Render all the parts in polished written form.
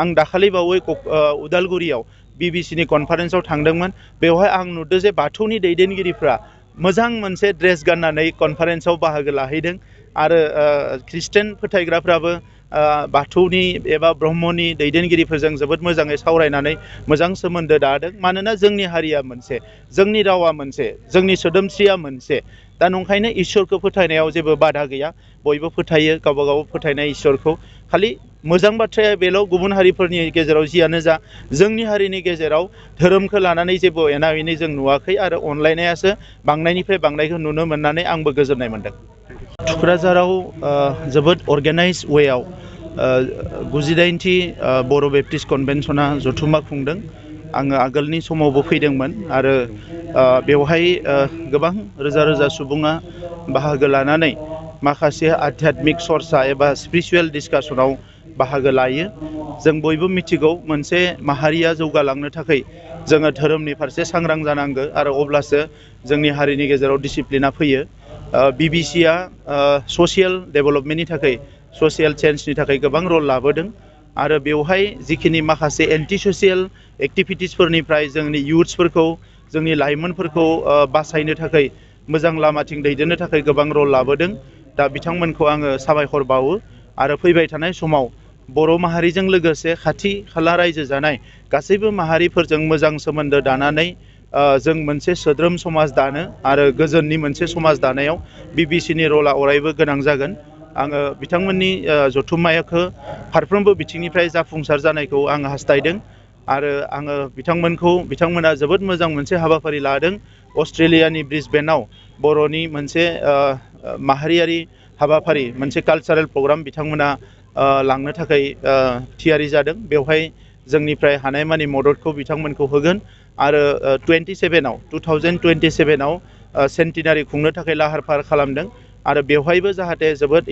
आं दाखालि बावै उदालगुरियाव बिबिसिनि कनफारेन्सआव थांदोंमोन। बेवहाय आं नुदों जे बाथौनि दैदेनगिरिफ्रा मोजां मोनसे ड्रेस गाननानै कनफारेन्सआव बाहागो लाहैदों आरो ख्रिस्टान फोथायग्राफ्राबो बाथौनि एबा ब्रह्मनि दैदेनगिरिफोरजों जोबोद मोजाङै सावरायनानै मोजां सोमोन्दो दादों। मानोना जोंनि हारिया मोनसे, जोंनि रावा मोनसे, जोंनि सोदोमस्रिया मोनसे। दा नंखायनो इसोरखौ फोथायनायाव जेबो बाधा गैया, बयबो फोथायो गावबा गाव फोथायनाय इसोरखौ। खालि मोजां बाथ्राया बेल' गुबुन हारिफोरनि गेजेराव जियानो जा, जोंनि हारिनि गेजेराव धोरोमखौ लानानै जेबो एना एनि जों नुवाखै आरो अनलायनायासो बांनायनिफ्राय बांनायखौ नुनो मोननानै आंबो गोजोननाय मोनदों। थुक्राझाराव जोबोद अर्गेनाइज वेआव 99थि बर' बेप्टिस्ट कनभेनसना जथुम्मा खुंदों। आङो आगोलनि समावबो फैदोंमोन आरो बेवहाय गोबां रोजा रोजा सुबुङा बाहागो लानानै माखासे आध्यात्मिक सरसा एबा स्पिरिचुवेल डिसकासनाव बाहागो लायो। जों बयबो मिथिगौ मोनसे माहारिया जौगालांनो थाखाय जोङो धोरोमनि फारसे सांग्रां जानांगौ आरो अब्लासो जोंनि हारिनि गेजेराव डिसिप्लिना फैयो। बिबिसिआ ससियेल डेभेलपमेन्टनि थाखाय, ससियेल चेन्जनि थाखाय गोबां रल लाबोदों आरो बेवहाय जिखिनि माखासे एन्टि ससियेल एक्टिभिटिसफोरनिफ्राय जोंनि इयुथ्सफोरखौ, जोंनि लाइमोनफोरखौ बासायनो थाखाय, मोजां लामाथिं दैदेननो थाखाय गोबां रल लाबोदों। दा बिथांमोनखौ आङो साबायखर बावो आरो फैबाय थानाय समाव बर' माहारिजों लोगोसे खाथि खाला रायजो जानाय गासैबो माहारिफोरजों मोजां सोमोन्दो दानानै जों मोनसे सोद्रोम समाज दानो आरो गोजोननि मोनसे समाज दानायाव बिबिसिनि रला अरायबो गोनां जागोन। आङो बिथांमोननि जथुम्माखौ फारफ्रोमबो बिथिंनिफ्राय जाफुंसार जानायखौ आं हास्थायदों आरो आङो बिथांमोना जोबोद मोजां मोनसे हाबाफारि लादों। अस्ट्रेलियानि ब्रिसबेनाव बर'नि मोनसे माहारियारि हाबाफारि, मोनसे कालचारेल प्रग्राम बिथांमोना लांनो थाखाय थियारि जादों। बेवहाय जोंनिफ्राय हानायमानि मददखौ बिथांमोनखौ होगोन आरो 2027आव सेन्टिनारि खुंनो थाखाय लाहार फाहार खालामदों आरो बेवहायबो जाहाथे जोबोद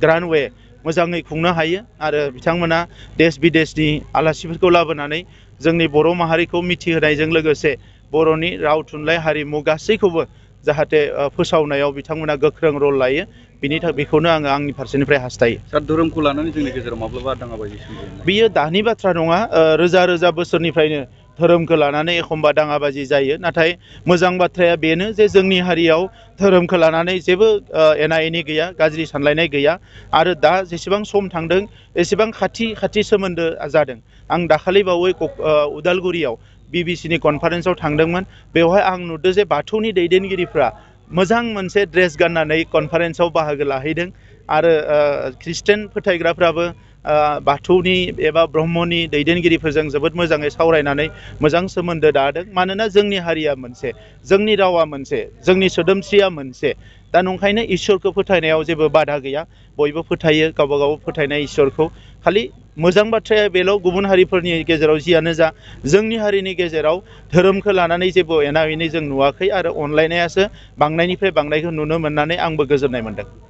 ग्रान्ड वे मोजाङै खुंनो हायो आरो बिथांमोना देश बिदेशनि आलासिफोरखौ लाबोनानै जोंनि बर' माहारिखौ मिथिहोनायजों लोगोसे बर'नि राव थुनलाइ हारिमु गासैखौबो जाहाथे फोसावनायाव बिथांमोना गोख्रों रल लायो। बेखौनो आङो आंनि फारसेनिफ्राय हास्थायो। सार, धोरोमखौ लानानै जोंनि गेजेराव माब्लाबा दाङाबाजि सोमजियो? बियो दानि बाथ्रा नङा। रोजा रोजा बोसोरनिफ्रायनो धोरोमखौ लानानै एखमबा दाङाबाजि जायो। नाथाय मोजां बाथ्राया बेनो जे जोंनि हारियाव धोरोमखौ लानानै जेबो एना एनि गैया, गाज्रि सानलायनाय गैया आरो दा जेसेबां सम थांदों एसेबां खाथि सोमोन्दो जादों। आं दाखालि बावै उदालगुरियाव बिबिसिनि कनफारेन्सआव थांदोंमोन। बेवहाय आं नुदों जे बाथौनि दैदेनगिरिफ्रा मोजां मोनसे ड्रेस गाननानै कनफारेन्सआव बाहागो लाहैदों आरो ख्रिस्टान फोथायग्राफ्राबो बाथौनि एबा ब्रह्मनि दैदेनगिरिफोरजों जोबोद मोजाङै सावरायनानै मोजां सोमोन्दो दादों। मानोना जोंनि हारिया मोनसे, जोंनि रावा मोनसे, जोंनि सोदोमस्रिया मोनसे। दा नंखायनो इसोरखौ फोथायनायाव जेबो बाधा गैया, बयबो फोथायो गावबा गाव फोथायनाय इसोरखौ। खालि मोजां बाथ्राया बेल' गुबुन हारिफोरनि गेजेराव जियानो जा, जोंनि हारिनि गेजेराव धोरोमखौ लानानै जेबो एना एनि जों नुवाखै आरो अनलायनायासो बांनायनिफ्राय बांनायखौ नुनो मोननानै आंबो गोजोननाय मोनदों।